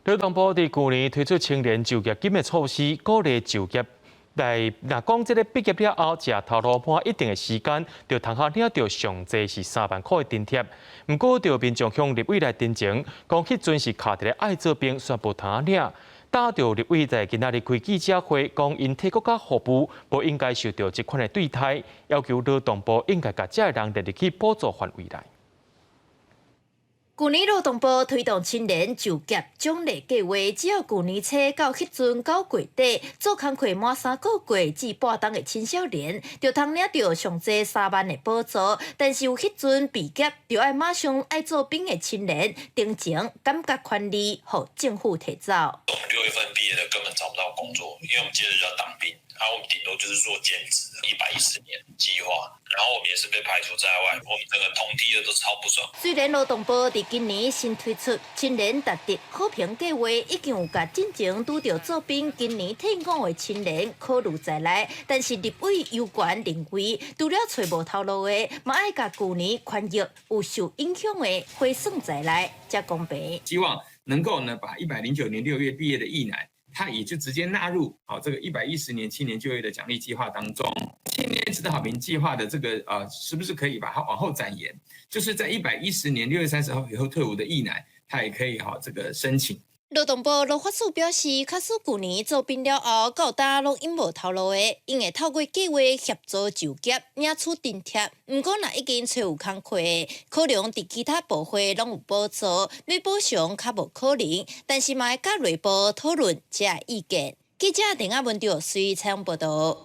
勞動部佇舊年推出青年就業金的措施，鼓勵就業。來，若講這个畢業了後，食頭路滿一定的時間，就通好領著上濟是3萬箍的津貼。毋過，著民眾向立委來陳情，講彼陣是卡佇咧愛做兵，宣布通領。打著立委在今仔日開記者會，講𪜶替國家服務，無應該受著這款的對待，要求勞動部應該共這个人列入去補助範圍內。舊年勞動部推動青年就業獎勵計劃，只要舊年初到彼陣9月底做工課滿3個月至半冬的青少年，就通領著上濟3萬的補助。但是有彼陣畢業就愛馬上愛做兵的青年，陳情感覺權利予政府提走。我們6月份畢業的根本找不到工作，因為我們接著就要當兵，然後我們頂多就是做兼職，110年計劃，然後我們也是被排除在外，我們整個同梯的都超不爽。雖然勞動部佇今年新推出青年達德好評計劃，已經有共進前拄著做兵，今年退伍的青年考慮在內，但是立委有關認為，除了揣無頭路的，嘛愛共舊年權益有受影響的回算在內，才公平。希望能夠呢，把109年6月畢業的役男，他也就直接納入好這個110年青年就業的獎勵計劃當中。青年職好評計劃的這個是不是可以把它往後展延？就是在110年6月30號以後退伍的役男，他也可以哈這個申請。勞動部羅法士表示，假使舊年做兵了後，到今攏永無頭路的，𪜶會透過計劃協助就業，領取津貼。毋過，若已經揣有工課的，可能佇其他部會攏有補助，欲補償較無可能。但是嘛會佮內部討論這個意見。記者鄧亞文著隨採訪報導。